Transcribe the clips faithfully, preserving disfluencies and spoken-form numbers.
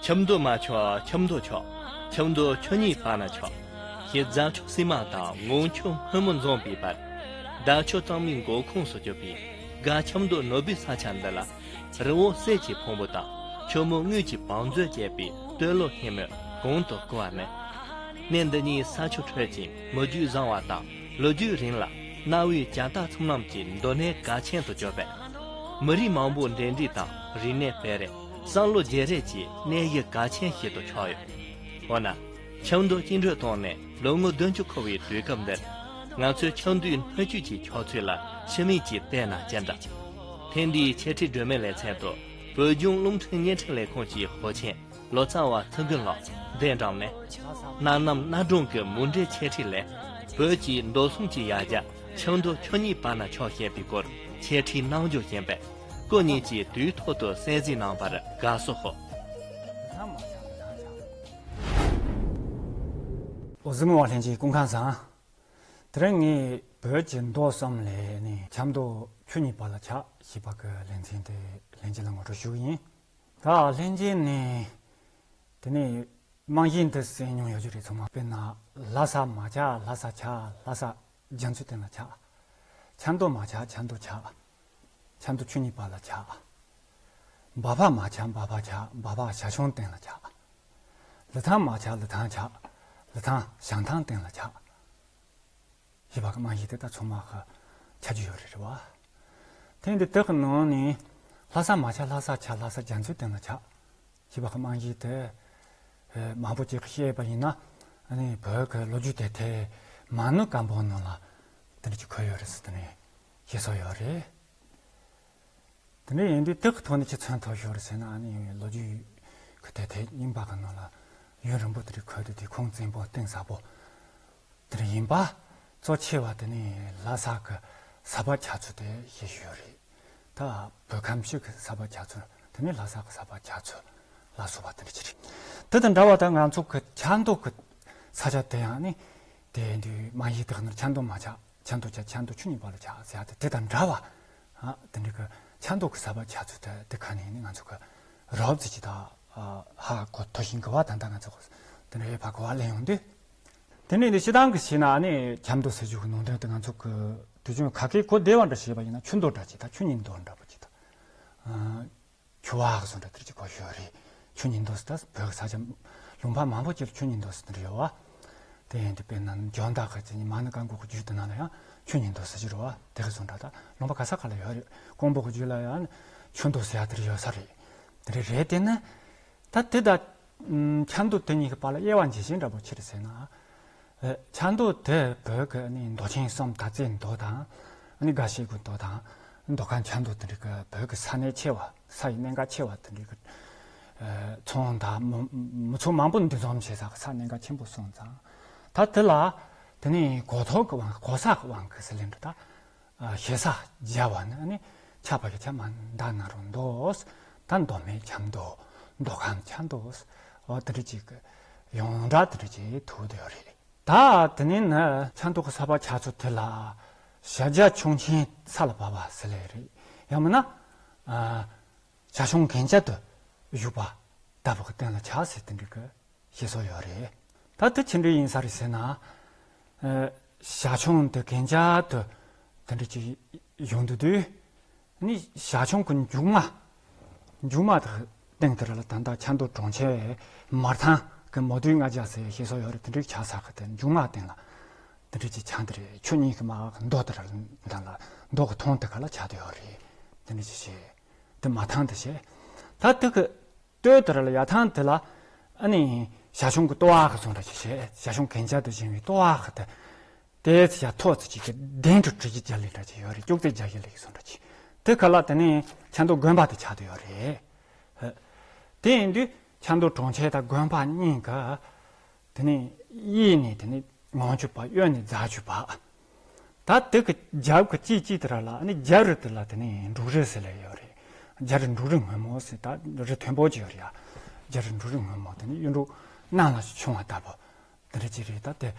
ཆབ་མདོ་མ་ཆགས་ཆབ་མདོ་ཆགས། ཆབ་མདོ་ཆུ་གཉིས་བར་ན་ཆགས། ཞེས་རྫ་ཆུ་བསིལ་མ་དང་ངོམ་ཆུ་སྔོན་མོ་འཛོམས་པའི་བར། རྫ་ཆུ་གཙང་མའི་མགོ་ཁུངས་སུ་གྱུར་པའི་སྒ་ཆབ་མདོ་ནོར་བུའི་ས་ཆ་འདི་ལ། རི་བོ་གསེར་གྱི་ཕུང་པོ་དང་ཆུ་མོ་དངུལ་གྱི་བང་མཛོད་ཅེས་པའི་སྟོད་ལུང་སྙན་མོས་གོང་དུ་བཀུར་བ་ནི། གནས་འདི་ཉིད་ས་ཆུ་འཕྲོད་ཅིང་མི་རྒྱུད་བཟང་བ་དང་ལོ་རྒྱུས་རིང་ལ་གནའ་བོའི་ཇ་རྟ་ཚོམ་ལམ་གྱི་མདོ་སྣེ་གལ་ཆེན་དུ་གྱུར་པས། མི་རིགས་མང་པོ་འབྲེལ་འདྲིས་དང་རིག་གནས་སྤེལ་རེས་བསམ་བློ་བརྗེ་རེས་ཀྱི་གནས་གཞི་གལ་ཆེན་ཞིག་ཏུ་ཆགས་ཡོད། འོ་ན། ཆབ་མདོ་བཅིངས་འགྲོལ་བཏང་ནས་ལོ་ངོ་བདུན་ཅུ་འཁོར་བའི་དུས་སྐབས་འདིར། ང་ཚོས་ཆབ་མདོའི་སྣོད་བཅུད་ཀྱི་ཆགས་ཚུལ་ལ་ཕྱི་མིག་ཅིག་བལྟས་ན་ཅི་འདྲ། ཐེངས་འདིའི་འཆད་ཁྲིད་སྒྲོན་མེ་ལེ་ཚན་དུ་བོད་ལྗོངས་རླུང་འཕྲིན་བརྙན་འཕྲིན་ལས་ཁུངས་ཀྱི་དབུ་ཆེན་ལོ་ཙཱ་བ་ཚུལ་མགོན་ལགས་གདན་དྲངས་ནས། གནའ་གནམ་གནའ་སྒྲུང་གི་མུ་འབྲེལ་འཆད་ཁྲིད་ལས། བོད་ཀྱི་མདོ་གསུམ་གྱི་ཡ་གྱལ་ཆབ་མདོ་ཆུ་གཉིས་བར་ན་ཆགས་ཞེས་པའི་སྐོར་འཆད་ཁྲིད་གནང་རྒྱུ་ཡིན་པས། སྐུ་ཉིད་ཀྱིས་དུས་ཐོག་ཏུ་གསན་གཟིགས་གནང་བར་དགའ་བསུ་ཞུ། འོ་གཟིགས་མོ་བ་ལྷན་རྒྱས་སྐུ་ཁམས་བཟང་། དེ་རིང་ངས་བོད་ཀྱི་མདོ་གསུམ་ལས་ནི་ཆབ་མདོ་ཆུ་གཉིས་བར་ལ་ཆགས་ཞེས་པ་གི་ལེ་ཚན་དེ་ལྷན་རྒྱས་ལ་ངོ་སྤྲོད་ཞུ་གི་ཡིན། ད་ལྷན་རྒྱས་ནས་དེ་ནས་རྨང་གཞི་འདི་གསན་མྱོང་ཡོད་རྒྱུ་རེད། ཚང་མ་དཔེར་ན་ལྷ་ས་མ་ཆགས་ལྷ་ས་ཆགས། ལྷ་ས་རྒྱ་མཚོའི་སྟེང་ལ་ཆགས། ཆབ་མདོ་མ་ཆགས་ཆབ་མདོ་ཆགས། ཆབ་མདོ་ཆུ་གཉིས་བར་ལ་ཆགས། འབའ་ཕ་མ་ཆགས་འབའ་ཕ་ཆགས། འབའ་ཕ་བྱ་ཁྱུང་སྟེང་ལ་ཆགས། ལི་ཐང་མ་ཆགས་ལི་ཐང་ཆགས། ལི་ཐང་བྱང་ཐང་སྟེང་ལ་ཆགས། ཞེས་པ་གི་རྨང་གཞི་དེ་ད་ཚང་མ་གི་ཆགས་ཀྱི་ཡོད་རེད། རེད་བ། དེ་འདི་དག་གི་ནང་ནས་ལྷ་ས་མ་ཆགས་ལྷ་ས་ཆགས། ལྷ་ས་རྒྱ་མཚོའི་སྟེང་ལ་ཆགས། ཞེས་པ་གི་རྨང་གཞི་དེ། ཨེ། མང་པོ་ཅིག་གིས་བཤད་པ་ཡིན་ན། ཨ་ནི་བོད་ཀྱི་ལོ་རྒྱུས་དེབ་ཐེར་མ་ཎི་བཀའ་འབུམ་ནང་ལ་དེ་འདྲ་ཅིག་འཁོད་ཡོད་རེད་ཟེར་དེ་ནས་བཤད་སྲོལ་ཡོད་རེད། དེ་འདྲ་ཡིན་དུས་དེ་གི་ཐོག་ནས་ཅི་མཚོན་ཐུབ་ཤོར་ཟེར་ན། ཨ་ནི་ལོ་རྒྱུས་ཀྱི་དེབ་ཐེར་རྙིང་པ་གི་ནང་ལ་ཡུན་རིང་པོ་དེ་འདྲ་འཁོད་དུས་དེ་ཁུངས་བཙན་པོ་གཏིང་ཟབ་པོ་དེ་འདྲ་ཡིན་པ། གཙོ་ཆེ་བ་དེ་ནི་ལྷ་ས་གི་ས་བབ་ཆགས་ཚུལ་དེ་བཤད་ཡོད་རེད། ད་བོད་ཁམས་ཕྱི་གི་ས་བབ་ཆགས་ཚུལ་དེ་ནི་ལྷ་ས་གི་ས་བབ་ཆགས་ཚུལ་ལ་སོགས་པ་དེ་འདྲ་ཅིག་རེད། དེ་དང་འདྲ་བ་ད་ང་ཚོ་གི་ཆབ་མདོ་གི་ས་ཆ་དེ་ཡང་ནི་དེ་འདི་རྨང་གཞི་དེ་ག་ནི་ཆབ་མདོ་མ་ཆགས། ཆབ་མདོ་ཆགས། ཆབ་མདོ་ཆུ་གཉིས་བར་ལ་ཆགས་ཟེར་ཡ་དེ་དེ་དང་འདྲ་བ། ཨ། དེ་འདྲ་གི་ཆབ་མདོ་གི་ས་བབ་ཆགས་ཚུལ་དེ་དེ་ག་ནས་ནི་ང་ཚོ་གི་རོབ་ཙམ་ཅིག་ད་ཧ་གོ་ཐུབ་ཤིང་གི་བ། ད་ལྟ་ང་ཚོ་གི་དེ་འདྲ་ཡོད་པ་གི་བ་ལེན་ཡོང་དུས། དེ་ནས་ནི་སྤྱིར་བཏང་གི་བྱས་ན་ནི་ཆབ་མདོ་ཟེར་རྒྱུ་གི་ནང་དོན་དེ་ང་ཚོ་གི་དུས་རྒྱུན་ཁ་སྐད་གོ་བདེ་བ་འདྲ་བྱས་པ་ཡིན་ན་ཆུ་མདོ་འདྲ་ཅིག་དང་ཆུ་གཉིས་མདོ་འདྲ་པོ་ཅིག་དང་། ཨ། ཆུ་བ་གི་བཟོ་འདྲ་དེ་ཅིག་གོ་ཤོད་རེད། ཆུ་གཉིས་མདོ་ཟེར་ད་བོད་ས་ཆ་ལུང་པ་མང་པོ་ཅིག་ལ་ཆུ་གཉིས་མདོ་ཟེར་དེ་འདྲ་ཡོད་བ། དེ་ཡིན་དུས་དཔེར་ན་འཇང་བདག་གི་ཅི་ནི་མ་ཎི་བཀའ་འགུག་གི་རྒྱུད་དེ་ནང་ལ་ཡང་ཆུ་གཉིས་མདོ་ཟེར་གྱི་རེད་བ། དེ་གི་བཟོ་འདྲ་ད་ལུང་པ་ག་ས་ག་ལ་ཡོད་རེད། ཀོང་པོ་གི་རྒྱུད་ལ་ཡང་ཆུ་མདོ་ཟེར་ཡ་དེ་འདྲ་ཡོད་ས་རེད། དེ་འདྲ་རེད། དེ་ནི་ད་དེ་ད་ཨམ། ཆབ་མདོ་དེ་གཉིས་ཀྱི་བར་ལ་དབྱེ་བ་འབྱེད་བྱེད་འདྲ་པོ་ཆི་རེད་ཟེར་ན། ཨེ། ཆབ་མདོ་དེ་བོད་ཀྱི་ནི་མདོ་ཆེན་གསུམ། དར་རྩེ་མདོ་དང་། ནི་སྒ་ཤེལ་སྒོ་མདོ་དང་། མདོ་ཁམས། ཆབ་མདོ་དེ་འདྲ་གི་བོད་ཀྱི་ས་གནས་ཆེ་བ། ས་ཡི་གནད་འགག་ཆེ་བ་དེ་འདྲ་གི། ཨེ། ཚོང་དང་མི་མི་ཚོགས་མང་པོ་འདུ་འཛོམས་བྱེད་ས་གི་ས་གནད་འགག་ཆེན་པོ་གསུམ་ཙམ། ད་དེ་ལ་དེ་ནི་གོ་ཐོག་གི་དབང་གིས། གོ་ས་གི་དབང་གིས་ཟེར་ལེ་འདྲ་ད། ཨ། ཞེ་ས་སྦྱར་བ་ནི་ནི་ཆགས་པ་གི་ཆ་མ་འདའ་ན་རུང་མདོ། ད་མདོ་སྨད་ཆབ་མདོ། མདོ་ཁམས་ཆབ་མདོ། འོ་དེ་འདྲ་ཅིག་གི་ཡོངས་གྲགས་དེ་འདྲ་ཅིག་ཐུག་བསྡད་ཡོད་རེད། ད་དེ་ནས་ནི་ཆབ་མདོ་གི་ས་བབ་ཆགས་ཚུལ་དེ་ལ་བྱ་རྒྱལ་ཁྱུང་ཆེན་ས་ལ་བབས་པ་ཟེར་ལེ་རེད། ཡང་མིན་ན། ཨ། བྱ་ཁྱུང་གན་རྐྱལ་དུ་བཞུགས་པ་ལྟ་བུ་གི་སྟེང་ལ་ཆགས་ཟེར་དེ་འདྲ་གི་བཤད་སྲོལ་ཡོད་རེད། ད་དེ་ཆི་འདྲ་ཡིན་ས་རེད་ཟེར་ན། ཨ། བྱ་ཁྱུང་དེ་གན་རྐྱལ་དུ་དེ་འདྲ་ཅིག་བཞུགས་འདུག་དུས། ནི་བྱ་ཁྱུང་གི་མཇུག་མ། མཇུག་མ་དེ་སྟེང་དེ་ར་ལ་ད་ལྟ་ཆབ་མདོ་གྲོང་ཁྱེར་མར་ཐང་གི་མོ་དུས་ལྔ་བརྒྱ་ཟེར་བཤད་སྲོལ་ཡོད་རེད། དེ་འདྲ་ཆགས་ས་གི་དེ་མཇུག་མ་སྟེང་ལ་དེ་འདྲ་ཅིག་ཆགས་འདི་རེད། ཆུ་གཉིས་ཀྱི་མ་མདོ་དེ་ར་ལ་ད་ལ་མདོ་གི་མཐོངས་དེ་ག་ལ་ཆགས་བསྡད་ཡོད་རེད། དེ་འདྲ་ཅིག་བཤད། དེ་མ་ཐང་དེ་བཤད། ད་དེ་གི་སྟོད་དེ་ར་ལ་ཡར་ཐང་དེ་ལ་ཨ་ནི་བྱ་ཁྱུང་གི་ལྟོ་བ་གི་བཟོ་འདྲ་ཅིག་བཤད། བྱ་ཁྱུང་གན་རྐྱལ་དུ་བཞེངས་པའི་ལྟོ་བ་གི་དེ། དེའི་ཚེ་ཡ་ཐོག་ཚེ་གཅིག་གི་གདན་དུ་གྲུ་བཞི་བརྒྱ་ལས་འདྲ་ཅིག་ཡོད་རེད། ཅོག་ཙེ་བརྒྱ་བཞི་ལས་ཀྱི་བཟོ་འདྲ་ཅིག། དེ་ག་ལ་དེ་ནས་ཆབ་མདོ་དགོན་པ་དེ་ཆགས་བསྡད་ཡོད་རེད། ཧ། དེ་ཡིན་དུས་ཆབ་མདོ་གྲོང་ཁྱེར་དང་དགོན་པ་གཉིས་ཀ་དེ་ནས་གཡས་ནས་དེ་ནས་ངང་ཆུ་བབས། གཡོན་ནས་རྫ་ཆུ་བབས། ད་དེ་གི་རྒྱབ་ཀྱི་གཅིག་གཅིག་དེ་ར་ལ་ནི་རྒྱབ་རི་དེ་ལ་དེ་ནས་འབྲུག་རི་ཟེར་ལེ་ཡོད་རེད། རྒྱབ་རི་འབྲུག་རི་སྔོན་མོ་ཟེར། ད་རི་མཐོན་པོ་ཅིག་ཡོད་རེད་ཡ། རྒྱབ་རི་འབྲུག་རི་སྔོན་མོ། དེ་ནས་གཡུ་འབྲུག་གནམ་ལ་མཆོང་བ་ལྟ་བུ། དེ་འདྲ་ཅིག་རེད། ད་དེ།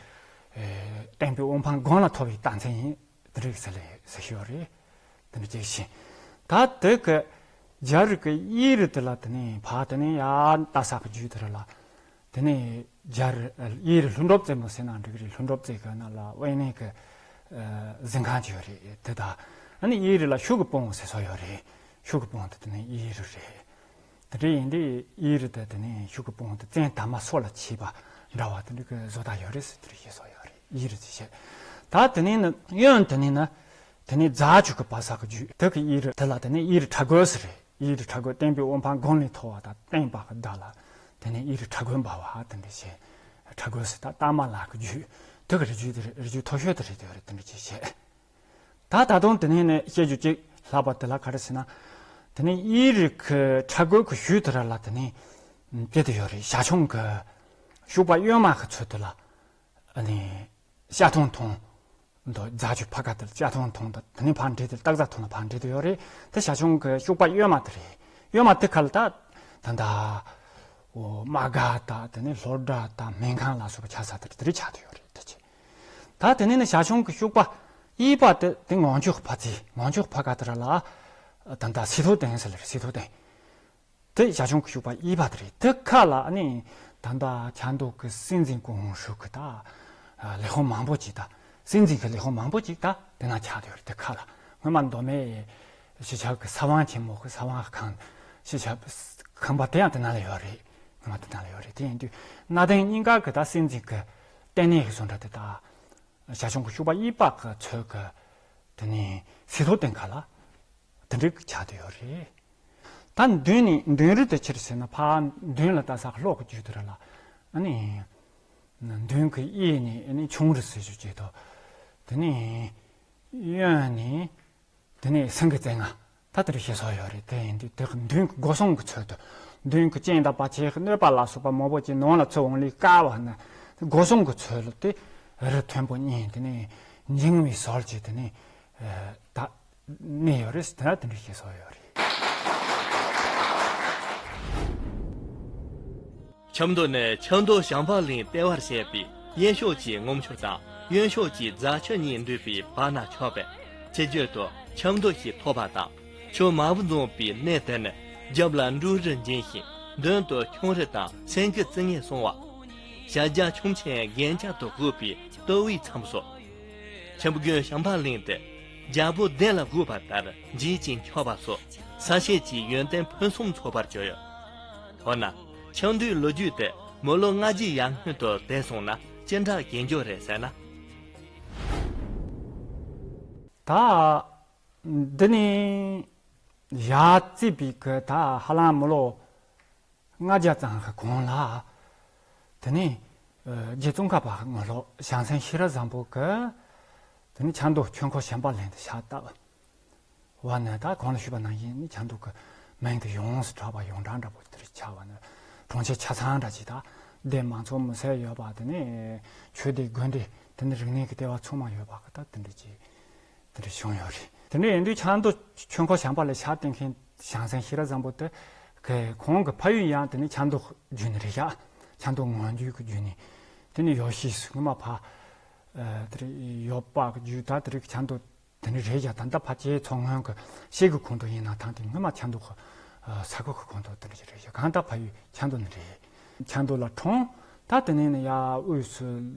ཨེ། བསྟན་པའི་དབུ་འཕང་དགུང་ལ་མཐོ་བའི་རྟགས་མཚན་ཡིན། དེ་འདྲ་ཟེར་ལེ་ཟེར་ཞུ་བ་རེད། དེ་འདྲ་ཅིག་བཞིན། ད་དེ་གི་ རྒྱ་རིགས་ཀྱི་གཡས་རུ་དེ་ལ་དེ་ནས་ཕར་དེ་ནས་ཡར་ལྟ་ས་གི་རྒྱུད་དེ་ར་ལ། དེ་ནས་རྒྱ་རིགས་གཡས་རུ་ལྷུན་གྲུབ་རྩེ་མོ་ཟེར་ན་འགྲིག་རེད། ལྷུན་གྲུབ་རྩེ་གི་ནང་ལ་དབེན་གནས་ཀྱི་གཟིམ་ཁང་ཅིག་ཡོད་རེད། དེ་དང་ཨ་ནི་གཡས་རུ་ལ་ཤུག་གི་སྤུངས་ཟེར་ས་ཡོད་རེད། ཤུག་གི་སྤུངས་དེ་དེ་ནས་གཡས་རུ་རེད། དེ་འདྲ་ཡིན་དུས་གཡས་རུ་དེ་དེ་ནས་ཤུག་གི་སྤུངས་དེ་བཙན་དར་མ་སོགས་ལ་བྱས་པ་འདྲ་བ་དེ་འདྲ་གི་བཟོ་ལྟ་ཡོད་རེད་ཟེར་དེ་འདྲ་བཤད་ས་ཡོད་རེད། གཡས་རུ་ཅེས་བཤད། ད་དེ་ནས་ནི་གཡོན་དེ་ནས་ནི་དེ་ནས་རྫ་ཆུ་གི་བབས་ས་གི་རྒྱུད་དེ་གི་གཡས་རུ་དེ་ལ་དེ་ནས་གཡས་རུ་ཁྲ་རྒོད་ཟེར་རེད། གཡས་རུ་ཁྲ་རྒོད་བསྟན་པའི་དབུ་འཕང་དགུང་ལས་མཐོ་བ་དང་བསྟན་པ་གི་བདག་ལ་དེ་ནས་གཡས་རུ་ཁྲ་རྒོད་འབར་བ་དེ་འདྲ་བཤད། ཁྲ་རྒོད་ཟེར་ད་སྟག་མ་ལ་གི་རྒྱུད་དེ་གི་རི་རྒྱུད་དེ་རེད། རི་རྒྱུད་མཐོ་ཤོས་དེ་རེད། དེ་རེད། དེ་འདྲ་ཅེས་བཤད། ད་ད་དུང་དེ་ནས་ནི་བཤད་རྒྱུ་གཅིག་ལྷག་པ་དེ་ལ་ག་རེ་ཟེར་ན། དེ་ནས་གཡས་རུ་གི་ཁྲ་རྒོད་ཀྱི་ཤུལ་དེ་ར་ལ་དེ་ནས་དེ་དེ་ཡོད་རེད། ཞར་བྱུང་གི་ཤུག་པ་གཡོན་མ་གི་ཚོད་དེ་ལ་ཨ་ནི་ཤར་ཐུང་ཐུང་དུ་རྫ་ཆུ་ཕ་ག་དེ་ལ་ཤར་ཐུང་ཐུང་དུ་དེ་ནས་ཕར་འདྲེས་དེ་སྟག་རྫ་ཐུང་ལ་ཕར་འདྲེས་དེ་ཡོད་རེད། དེ་ཞར་བྱུང་གི་ཤུག་པ་གཡོན་མ་དེ་རེད། གཡོན་མ་དེ་ཁ་ལ་ད་ད་ད་འོ་དམག་སྒར་དང་དེ་ནས་ལྷོ་བྲག་དང་སྨན་ཁང་ལ་སོགས་པ་ཆགས་ས་དེ་རེད། དེ་རེད་ཆགས་དེ་ཡོད་རེད། དེ་ཅི། ད་དེ་ནས་ནི་ཞར་བྱུང་གི་ཤུག་པ་གཡས་པ་དེ་དེ་ངང་ཆུ་ཕ་ཚི་ངང་ཆུ་ཕ་ག་དེ་ར་ལ་ད་ད་སི་ཐོ་ཏན་ཟེར་ལ་རེད། སི་ཐོ་ཏན་དེ་ཞར་བྱུང་གི་ཤུག་པ་གཡས་པ་དེ་རེད། དེ་ཁ་ལ་ནི་ད་ད་ཆབ་མདོ་གི་སྲིད་འཛིན་སྐུ་ངོ་ཧྲུའུ་གི་ད་ལས་ཁུངས་མང་པོ་ཅིག་ད་སྲིད་འཛིན་གི་ལས་ཁུངས་མང་པོ་ཅིག་ད་དེ་ན་ཆགས་དེ་ཡོད་རེད། དེ་ཁ་ལ་སྔོན་མ་མདོ་སྨད་ཕྱི་ཆབ་གི་ས་དབང་ཆེན་མོ་གི་ས་དབང་ཁང་ཕྱི་ཆབ་ཁང་པ་དེ་ཡང་དེ་ན་ལ་ཡོད་རེད། སྔོན་མ་དེ་ན་ལ་ཡོད་རེད། དེ་ཡིན་དུས་གནའ་དེང་གཉིས་ཀ་གི་ད་སྲིད་འཛིན་གི་ལྟེ་གནས་ཀྱི་བཟོ་འདྲ་དེ་དག་ཞར་བྱུང་གི་ཤུག་པ་གཡས་པ་གི་ཚོད་ཀྱི་དེ་ནས་སི་ཐོ་ཏན་ཁ་ལ་དེ་འདྲའི་ཆགས་དེ་ཡོད་རེད། ད་མདུན་ནས་མདུན་རི་དེ་ཕྱིར་ཟེར་ན་ཕར་མདུན་ལ་ལྟ་ས་གློག་གི་རྒྱུད་དེ་ར་ལ་ཨ་ནི་མདུན་གྱི་གཡས་ནས་ཨ་ནི་ཆུང་རི་ཟེར་རྒྱུ་བྱེད་དོ། དེ་ནས་གཡོན་ནས། དེ་ནས་སེང་གེ་རྩེ་ལྔ། ད་དེ་རུ་ཞེས་སོགས་ཡོད་རེད། དེ་ཡིན་དུས་དེ་མདུན་གྱི་སྒོ་སྲུང་གི་ཚུལ་དུ། མདུན་གྱི་སྤྱན་དང་བ་ཆེ་གནོད་པ་ལ་སོགས་པ་མང་པོ་ཅིག་ནང་ལ་ཚུར་འོང་ལས་བཀག་པ་ནི། སྒོ་སྲུང་གི་ཚུལ་དུ་དེ་རི་མཐོན་པོ་གཉིས་དེ་ནས་འགྱིང་བའི་ཟོལ་གྱིས་དེ་ནས་ད་གནས་ཡོད་རེད། དེ་ན་དེ་འདྲ་ཞེས་སོགས་ཡོད་རེད། ཆབ་མདོ་ནི་ཆབ་མདོ་བྱམས་པ་གླིང་ལྟེ་བར་བྱས་པའི་གཡས་ཕྱོགས་ཀྱི་སྔོམ་ཆུ་དང་གཡོན་ཕྱོགས་ཀྱི་རྫ་ཆུ་གཉིས་འདུས་པའི་བར་ན་ཆགས་པས་ཕྱི་རྒྱུད་དུ་ཆབ་མདོ་ཞེས་ཐོགས་པ་དང་། ཆུ་མ་བུ་འཛོམས་པའི་གནས་དེར་ནི་རྒྱབ་ལ་འབྲུག་རི་འགྱིང་ཞིང་མདུན་དུ་ཁྱུང་རི་དང་སེང་གེ་རྩེ་ལྔས་བསྲུང་བ། ཞལ་རྒྱ་ཁྱུང་ཆེན་རྒྱན་ཆ་དུ་བཀོད་པའི་སྟོད་དབུས་མཚམས་སུ། ཆབ་མདོ་བྱམས་པ་གླིང་དེ་རྒྱལ་པོ་གདན་ལ་བཞུགས་པ་ལྟར་འཇིགས་ཤིང་ཆགས་པ་སོགས་ས་དཔྱད་ཀྱི་ཡོན་ཏན་ཕུན་སུམ་ཚོགས་པར་གྱུར་ཡོད། འོ་ན། ཆབ་མདོའི་ལོ་རྒྱུས་དེ་མི་ལོ་ལྔ་བརྒྱའི་ཡར་སྔོན་དུ་བསྡད་སོང་ན་ཅི་འདྲ་ཡིན་རྒྱུ་རེད་ཟེར་ན། ད་འདི་ནས་ཡར་བརྩིས་པའི་གི་ད་ཧ་ལམ་མི་ལོ་ལྔ་བརྒྱ་ཙམ་གི་གོང་ལ། དེ་ནས་རྗེ་ཙོང་ཁ་པ་ངོ་ལོག་ཞང་ཞུང་ཤེས་རབ་བཟང་པོ་གི་དེ་ནས་ཆབ་མདོ་ཆོས་འཁོར་བྱམས་པ་གླིང་དུ་ཕྱག་བཏབ། བ་ནི་ད་གོང་ལ་ཞུས་པ་ནང་བཞིན་ནི་ཆབ་མདོ་གི་མིང་དེ་ཡོངས་སུ་གྲགས་པ་ཡོངས་གྲགས་འདྲ་པོ་དེར་ཆགས་པ་ནི་གྲོང་ཁྱེར་ཆ་ཚང་འདྲ་ཅིག་དང་སྡེ་མང་ཚོགས་མི་སེར་ཡོད་པ། དེ་ནས་ཆོས་སྡེ་དགོན་སྡེ་དེ་ནི་རིག་གནས་ཀྱི་ལྟེ་བ་ཚང་མ་ཡོད་པ་གི་ད་དེ་འདྲ་ཅིག་དེ་འདྲ་བྱུང་ཡོད་རེད། དེ་འདྲ་ཡིན་དུས་ཆབ་མདོ་ཆོས་འཁོར་བྱམས་པ་ལ་ཕྱག་བཏབ་མཁན་ཞང་ཞུང་ཤེས་རབ་བཟང་པོ་དེ་གི་ཁོང་གི་ཕ་ཡུལ་ཡང་དེ་ནི་ཆབ་མདོ་བརྒྱུད་ནས་རེད་ཤག་ཆབ་མདོ་ངང་རྒྱུད་ཀྱི་བརྒྱུད་ནས་དེ་ནི་ཡོད་ཤེས་སུ་ངོ་མ་ཕ་དེ་རེད། ཡོད་པ་གི་བརྒྱུད་ད་དེ་རིགས་ཆབ་མདོ། དེ་འདྲ་རེད་ཤག་ད་ལྟ་ཕལ་ཆེར་མཚོ་སྔོན་གྱི་ཤེལ་གྱི་ཁོངས་གཏོགས་ཡིན་ན་ཐང་དེ་སྔོན་མ་ཆབ་མདོ་གི་ས་ཁུལ་གྱི་ཁོངས་གཏོགས་དེ་འདྲ་ཞིག་རེད་ཤག་གང་ལྟར་ཕ་ཡུལ་ཆབ་མདོ་ནས་རེད། ཆབ་མདོ་ལ་འཁྲུངས། ད་དེ་ནས་ནི་ཡར་དབུས་སུ་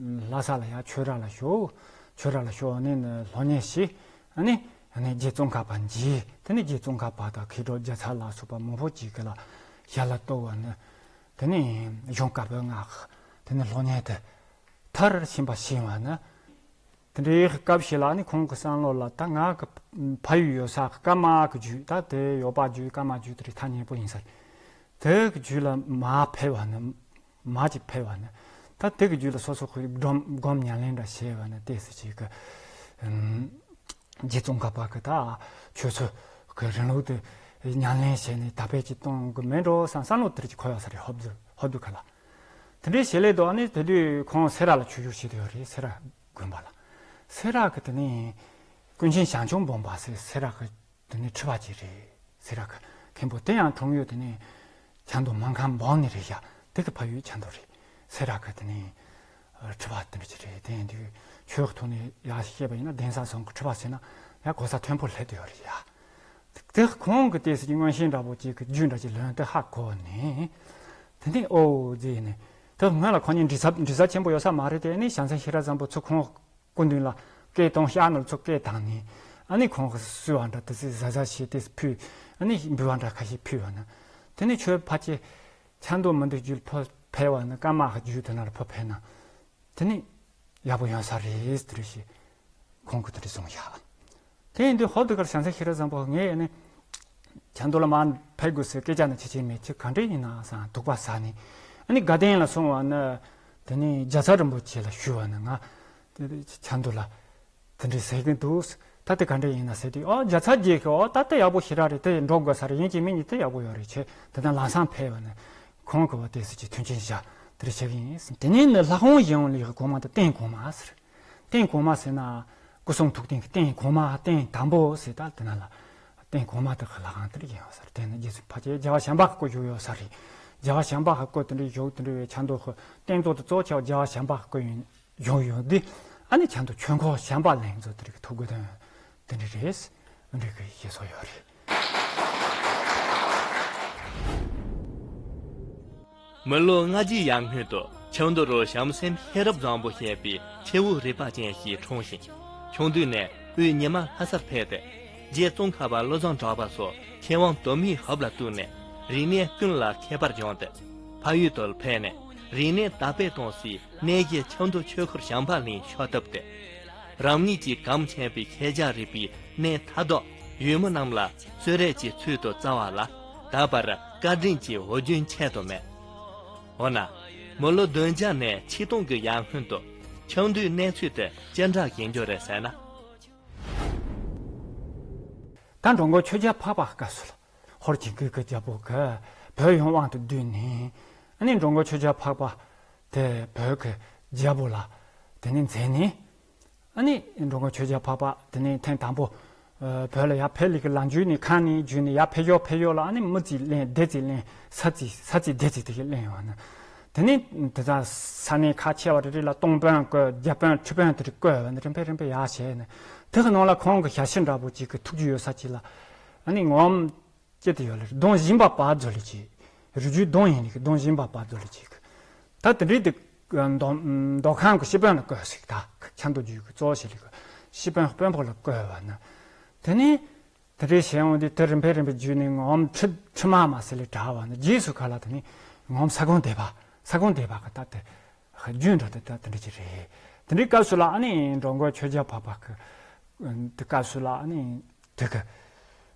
ལྷ་ས་ལ་ཡར་ཆོས་ར་ལ་ཞུགས། ཆོས་ར་ལ་ཞུགས་ནས་ནི་སློབ་གཉེར་བྱས། ཨ་ནི་ཨ་ནི་རྗེ་ཙོང་ཁ་པ་མཇལ། དེ་ནས་རྗེ་ཙོང་ཁ་པ་དང་མཁས་གྲུབ་རྒྱལ་ཚབ་ལ་སོགས་པ་མང་པོ་ཅིག་གི་ལ་ཞལ་ལ་གཏུགས་པ་ནི། དེ་ནས་གཞུང་བཀའ་པོད་ལྔ་གི་དེ་ནས་སློབ་གཉེར་དེ་མཐར་ཕྱིན་པ་ཞིག་བ་ནི། དེ་འདྲའི་སྐབས་ཤིག་ལ་ནི་ཁོང་གི་བསམ་བློ་ལ་ད་ང་གི་ཕ་ཡུལ་ཡོད་ས་གི་ཀརྨ་གི་རྒྱུད་ད་དེ་ཡོད་པ་རྒྱུད་ཀརྨ་རྒྱུད་དེ་རིགས་ཐག་ཉེ་པོ་ཡིན་ས་རེད། དེ་གི་རྒྱུད་ལ་མར་ཕེབས་པ་ནི་མར་ཅིག་ཕེབས་པ་ནི་ད་དེ་གི་རྒྱུད་ལ་སོ་སོ་གི་སྒོམ་སྒོམ་ཉམས་ལེན་འདྲ་བྱས་པ་ནི་ཏོག་ཙམ་ཅིག་གི་རྗེ་ཙོང་ཁ་པ་གི་ད་ཆོས་ཚུལ་གི་རིང་ལུགས་དེ་ཉམས་ལེན་བྱས་ནས་དར་སྤེལ་ཅིག་གཏོང་གི་མེད་འགྲོ་བསམ་བསམ་བློ་དེ་རིགས་ཅིག་འཁོར་ཡོད་ས་རེད། ཧོབ་ཏེ་ཧོབ་ཏེ་ཁ་ལ། དེ་འདྲའི་བྱེད་ལས་དོ་ཨ་ནི་དེ་དུས་ཁོང་སེ་ར་ལ་ཆོས་ཞུགས་བྱེད་དུ་ཡོད་རེད། སེ་ར་དགོན་པ་ལ། སེ་ར་གི་དེ་ནས་ཀུན་མཁྱེན་ཞང་ཆུང་འབུམ་པ་ཟེར་སེ་ར་གི་དེ་ནས་ཁྲི་པ་ཅིག་རེད། སེ་ར་གི་མཁན་པོ་དེ་ཡང་འཁྲུངས་ཡུལ་དེ་ནས་ཆབ་མདོ་སྨར་ཁམས་འབངས་ནས་རེད་ཤག་དེ་གི་ཕ་ཡུལ་ཆབ་མདོ་རེད། སེ་ར་གི་དེ་ནས་ཁྲི་པ་དེ་འདྲ་ཅིག་རེད། དེ་ཡིན་དུས་ཆོས་ཀྱི་ཐོག་ནས་ཡར་བཤད་པ་ཡིན་ན་གདན་ས་བཟང་གི་ཁྲི་པ་ཟེར་ན་ཡང་གོ་ས་མཐོན་པོ་སླེབས་དུ་ཡོད་རེད་ཡ། དེ་ཁོང་གི་ཏོག་ཙམ་གྱི་མངོན་ཤེས་འདྲ་པོ་ཅིག་གི་རྒྱུ་འདྲ་ཅིག་ལོན་ཏེ་ཧ་གོ་ནས། དེ་ནས་ཨོ་ཟེར་ནས། དེ་སྔོན་ལ་ཁོང་གཉིས་འདྲིས་ས་འདྲིས་ས་ཆེན་པོ་ཡོད་ས་མ་རེད་དེ། ཨ་ནི་བྱང་སེམས་ཤེས་རབ་བཟང་པོ་ཚུར་ཁོང་སྐུ་མདུན་ལ་སྐད་བཏང་། ཤར་ནུབ་ཚུར་སྐད་བཏང་ནས། ཨ་ནི་ཁོང་གིས་གསོལ་བ་འདྲ་དེ་ཚོ་གཟབ་གཟབ་བྱས་ཏེ་ཕུལ། ཨ་ནི་འབུལ་བ་འདྲ་ཁ་ཤས་ཕུལ་བ་ན། དེ་ནས་ཁྱོད་ཕལ་ཆེར་ཆབ་མདོ་མི་འདུག་རྒྱུད་ཕར་ཕེབས་པ་ན། ཀརྨ་གི་རྒྱུད་དེ་ན་ལ་ཕར་ཕེབས་ན། དེ་ནས་ཡག་པོ་ཡོང་ས་རེད་ཟེར་ཞེས་ཁོང་གིས་དེ་འདྲ་གསུངས་བཞག། དེ་ཡིན་དུས་ཧོབ་དེ་ཁར་བྱང་སེམས་ཤེས་རབ་བཟང་པོ་ངས་ནི་ཆབ་མདོ་ལ་མར་ཕེབས་དགོས་ཟེར་སྐད་ཆ་ནི་ཅི་བྱེད་མེད། ཁྱེད་ག་འདྲ་ཡིན་ན་བསམ་འདུག་པ་ཟ་ནས། ཨ་ནི་དགའ་ལྡན་ལ་སོང་བ་ན། དེ་ནས་རྒྱལ་ཚབ་རིན་པོ་ཆེ་ལ་ཞུས་པ་ན། ང་དེ་ཆབ་མདོ་ལ་དེ་འདྲ་ཟེར་གི་འདུག། ད་དེ་ག་འདྲ་ཡིན་ན་ཟེར་དུས། ཨོ་རྒྱལ་ཚབ་རྗེས་ཀྱིས། ཨོ་ད་དེ་ཡག་པོ་ཞེ་དྲག་རེད། དེ་འགྲོ་དགོས་ས་རེད། ཡིན་གཅིག་མིན་གཉིས་དེ་ཡག་པོ་ཡོད་རེད། ཁྱེད་དེ་ན་ལམ་སང་ཕེབས་པ་ན་ཁོང་གིས་བ་དེ་ཟེར་གྱི་མཐུན་རྐྱེན་བཞག་དེ་འདྲ་བྱེད་གི་ཡིན། དེ་ནས་ནི་ལྷ་ཁང་བཞེངས་ལས་གོང་མ་དང་རྟེན་གོང་མ་ཟེར། རྟེན་གོང་མ་ཟེར་ན་སྐུ་གསུང་ཐུགས་རྟེན་གྱི་རྟེན་གོང་མ། རྟེན་དང་པོ་ཟེར། ད་དེ་ན་ལ་རྟེན་གོང་མ་དག་གི་ལྷ་ཁང་དེར་ཡིན་ཡོད་ས་རེད། དེ་ནི་རྗེ་བཙུན་ཕལ་ཆེར་རྒྱལ་བ་བྱམས་པ་གི་སྐུ་བཞུགས་ཡོད་ས་རེད། རྒྱལ་བ་བྱམས་པ་གི་སྐུ་དེ་འདྲའི་བཞུགས། དེ་འདྲ་བའི་ཆབ་མདོ་གི་རྟེན་གཙོ་དེ་གཙོ་ཆེ་བ་རྒྱལ་བ་བྱམས་པ་གི་སྐུ་ཡིན་བཞུགས་ཡོད་དུས། ཨ་ནི་ཆབ་མདོ་ཆོས་འཁོར་བྱམས་པ་ལྷུན་གྲུབ་དེ་རིགས་ཐུགས་དགོངས་དོན་དེ་འདྲ་རེད། འདི་གི་ཞེས་སོགས་ཡོད་རེད། མི་ལོ་ལྔ་བརྒྱའི་ཡར་སྔོན་དུ་ཆབ་མདོ་རུ་བྱམས་སེམས་ཤེས་རབ་བཟང་པོ་ཞེས་པའི་ཆེ་བོ་རིག་པ་ཅན་ཞིག་འཁྲུངས་ཤིང་། ཆུང་དུས་ནས་དབུས་ཉི་མ་ལྷ་སར་ཕེབས་ཏེ། རྗེ་ཙོང་ཁ་པ་བློ་བཟང་གྲགས་པ་སོགས་མཁས་དབང་དུ་མའི་ཧོབ་ལ་གཏུགས་ནས། རིག་གནས་ཀུན་ལ་མཁས་པར་བྱུང་སྟེ། ཕ་ཡུལ་དུ་ཕེབས་ནས་རིག་གནས་དར་སྤེལ་གཏོང་སའི་གནས་གཞི་ཆབ་མདོ་ཆོས་འཁོར་བྱམས་པ་གླིང་ཕྱག་བཏབ་སྟེ། རང་ཉིད་ཀྱིས་གང་མཁྱེན་པའི་ཤེས་བྱ་རིག་པའི་གནས་མཐའ་དག་ཡུལ་མི་རྣམས་ལ་གསོལ་རས་ཀྱི་ཚུལ་དུ་སྩལ་བ་ལ། ད་བར་བཀའ་དྲིན་གྱི་འོས་རྒྱུན་ཆད་དུ་མེད། འོ་ན། མི་ལོ་བདུན་བརྒྱ་ནས་ཆིག་སྟོང་གི་ཡར་སྔོན་དུ་ཆབ་མདོའི་གནས་ཚུལ་དེ་ཅི་འདྲ་ཡིན་རྒྱུ་རེད་ཟེར་ན། ད་འགྲོ་མགོན་ཆོས་རྒྱལ་འཕགས་པ་སྐབས་སུ་ལ། ཧོར་གྱི་གུར་གྱི་རྒྱལ་པོ་གིས་བོད་ཡོངས་དབང་དུ་བསྡུས་ནས། ཨ་ནི་འགྲོ་མགོན་ཆོས་རྒྱལ་འཕགས་པ་དེ་བོད་ཀྱི་རྒྱལ་པོ་ལ་དེ་ནས་མཛད་ནས། ཨ་ནི་འགྲོ་མགོན་ཆོས་རྒྱལ་འཕགས་པ་དེ་ནས་ཐེངས་དང་པོ་ཨ་བོད་ལ་ཡར་ཕེབས་ལས་ཀྱི་ལ་འཇུས་ནས། ཁམས་ནས་འཇུས་ནས་ཡར་ཕེབས་ཞོར་ཕེབས་ཞོར་ལ། ཨ་ནི་མི་ཙི་ལེན། སྡེ་ཙི་ལེན། ས་ཙི་ས་ཙི་སྡེ་ཙི་དེ་གི་ལེན་ཡོང་ན། དེ་ནས་དེ་དག་ས་གནས་ཁག་ཆེ་བ་རེ་རེ་ལ་སྟོང་དཔོན་བསྐོས། བརྒྱ་དཔོན་ཁྲི་དཔོན་དེ་རིགས་བསྐོས་པ་ནི། རིམ་པས་རིམ་པས་ཡར་བྱས་ནས། དེ་གི་ནང་ལ་ཁོང་གི་ཞལ་ཤུལ་འདྲ་པོ་ཅིག་གི་ཐུགས་རྒྱུས་ཡོད་ས་ཅིག་ལ། ཨ་ནི་ངོམ་སྐྱེ་དེ་ཡོད་ལེ། གདོང་བཞིན་པ་བ་མཛོད་ལེ་ཅིག། རུས་རྒྱུད་གདོང་ཡིན་ལེ་གི། གདོང་བཞིན་པ་བ་མཛོད་ལེ་ཅིག། ད་དེ་འདྲའི་དེ་མདོ་མདོ་ཁམས་ཀྱི་སྤྱི་དཔོན་ལ་བསྐོས་ཟིག། ད་ཆབ་མདོ་རྒྱུད་ཀྱི་གཙོ་བྱས་ལེ་གི་སྤྱི་དཔོན་དཔོན་པོ་ལ་བསྐོས་པ་ན། དེ་ནས་དེ་འདྲའི་བྱས་འོང་དུས། དེ་རིམ་པས་རིམ་པས་བརྒྱུད་ནས་ངོམ་ཁྲི་ཁྲི་མ་མ་ཟེར་ལེ་གྲགས་པ་ན། རྗེས་སུ་ག་ལ་དེ་ནས་ངོམ་ས་སྒང་སྡེ་པ། ས་སྒང་སྡེ་པ་གི་ད་དེ་རྒྱུན་འདྲ་དེ་ད་དེ་འདྲ་ཅིག་རེད། དེ་འདྲའི་སྐབས་སུ་ལ་ཨ་ནི་འགྲོ་མགོན་ཆོས་རྒྱལ་འཕགས་པ་གི་དེ་སྐབས་སུ་ལ་ཨ་ནི་དེ་གི་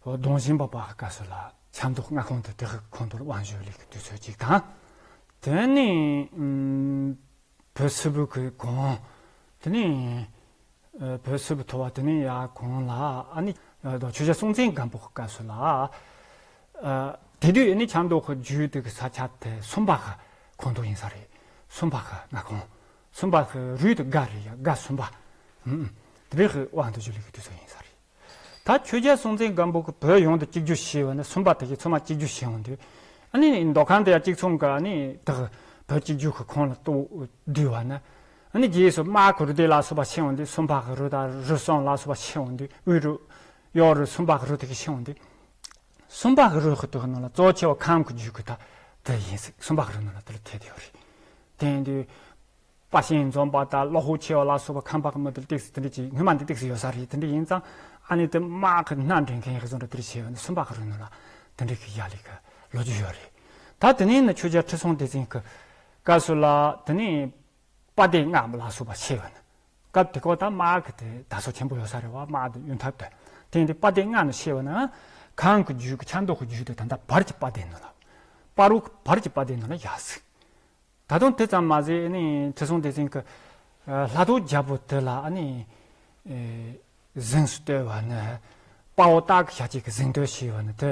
གདོང་བཞིན་པ་བ་གི་སྐབས་སུ་ལ་ཆབ་མདོ་མངའ་ཁོངས་དེ་དེ་གི་ཁོངས་གཏོགས་ལ་དབང་བསྒྱུར་ལེ་གི་དུས་ཚོད་ཅིག་དང་། དེ་ནས་ཨུམ་བོད་སིལ་བུ་གི་གོང་། དེ་ནས་ཨ་བོད་སིལ་བུ་ཐོར་བ་དེ་ནས་ཡར་གོང་ལ། ཨ་ནི་ཨ་ཆོས་རྒྱལ་སྲོང་བཙན་སྒམ་པོ་གི་སྐབས་སུ་ལ། ཨ་དེ་དུས་ཨ་ནི་ཆབ་མདོ་གི་རྒྱུད་དེ་གི་ས་ཆ་དེ་སུམ་པ་གི་ཁོངས་གཏོགས་ཡིན་ས་རེད། སུམ་པ་གི་མངའ་ཁོངས། སུམ་པ་གི་རུས་དེ་སྒ་རེད་ཡ། སྒ་སུམ་པ། ཨུམ་ཨུམ། དེ་རིགས་གི་དབང་དུ་བསྒྱུར་ལེ་གི་དུས་ཚོད་ཡིན་ས་རེད། ད་ཆོས་རྒྱལ་སྲོང་བཙན་སྒམ་པོ་གིས་བོད་ཡོངས་དེ་གཅིག་གྱུར་བྱས་པ་ན། སུམ་པ་དེ་གིས་ཚང་མ་གཅིག་གྱུར་བྱས་འོང་དུས། ཨ་ནི་མདོ་ཁམས་དེ་ཡང་གཅིག་མཚུངས་ཀྱི་ཨ་ནི་དེ་གི་བོད་གཅིག་གྱུར་གྱི་ཁོངས་ལ་གཏོགས་བསྡུས་པ་ན། ཨ་ནི་རྗེས་སུ་དམག་གི་རུ་སྡེ་ལ་སོགས་པ་ཕྱེ་འོང་དུས། སུམ་པ་གི་རུ་དང་། རུ་གསུམ་ལ་སོགས་པ་ཕྱེ་འོང་དུས། དབུས་རུ། གཡོག་རུ། སུམ་པ་གི་རུ་དེ་གིས་ཕྱེ་འོང་དུས། སུམ་པ་གི་རུ་གི་དེ་གི་ནང་ལ་གཙོ་ཆེ་བ་ཁམས་ཀྱི་རྒྱུད་གི་ད་དེ་ཡིན་ཟིག། སུམ་པ་གི་རུ་ནང་ལ་དེ་ལ་ཐེ་དེ་ཡོད་རེད། དེ་ཡིན་དུས། དཔའ་ཞིང་འཛོམས་པ་དང་བློ་ཁོག་ཆེ་བ་ལ་སོགས་པ་ཁམས་པ་གི་མི་དེ་ཏོག་ཙམ་དེ་འདྲ་ཅིག། སྔོན་མ་འདི་ཏོག་ཙམ་ཡོད་ས་རེད། དེ་འདྲ་ཡིན་ཙང་ཨ་ནི་དེ་དམག་གི་སྣ་འདྲེན་མཁན་ཡག་བཟོ་འདྲ་དེ་འདྲ་བྱས་པ་ནི། སུམ་པ་གི་རུ་ནང་ལ་དེ་འདྲ་གི་ཡར་ལེ་གི་ལོ་རྒྱུས་ཡོད་རེད། ད་དེ་ནས་ནི་ཆོས་རྒྱལ་ཁྲི་སྲོང་ལྡེ་བཙན་གི་སྐབས་སུ་ལ་དེ་ནས་དཔའ་སྡེ་ལྔ་ལ་སོགས་པ་ཕྱེ་པ་ནི། སྐབས་དེ་གོ་ད་དམག་གི་དེ་དར་སོ་ཆེན་པོ་ཡོད་ས་རེད་བ། དམག་དེ་གཡུལ་འཐབ་དེ། དེ་ཡིན་དུས་དཔའ་སྡེ་ལྔ་ནི་ཕྱེ་པ་ན། ཁམས་ཀྱི་རྒྱུད་ཀྱི་ཆབ་མདོ་གི་རྒྱུད་དེ་ད་ལྟ་བར་གྱི་དཔའ་སྡེ་ནང་ལ། སྤ་རོ་བར་གྱི་དཔའ་སྡེ་ནང་ལ་ཡར་ཟིག། ད་དུང་དེ་ཙམ་མ་ཟད་ནི་ཁྲི་སྲོང་ལྡེ་བཙན་གྱིས་ལྷ་ཐོ་རྒྱལ་པོ་དེ་ལ་ཨ་ནི་ཨེ་གཟེངས་སུ་བསྟོད་པ་ནི། དཔའ་བོ་སྟག་གི་ཞལ་གཅིག་གི་གཟེངས་བསྟོད་བྱས་པ་ནི། དེ་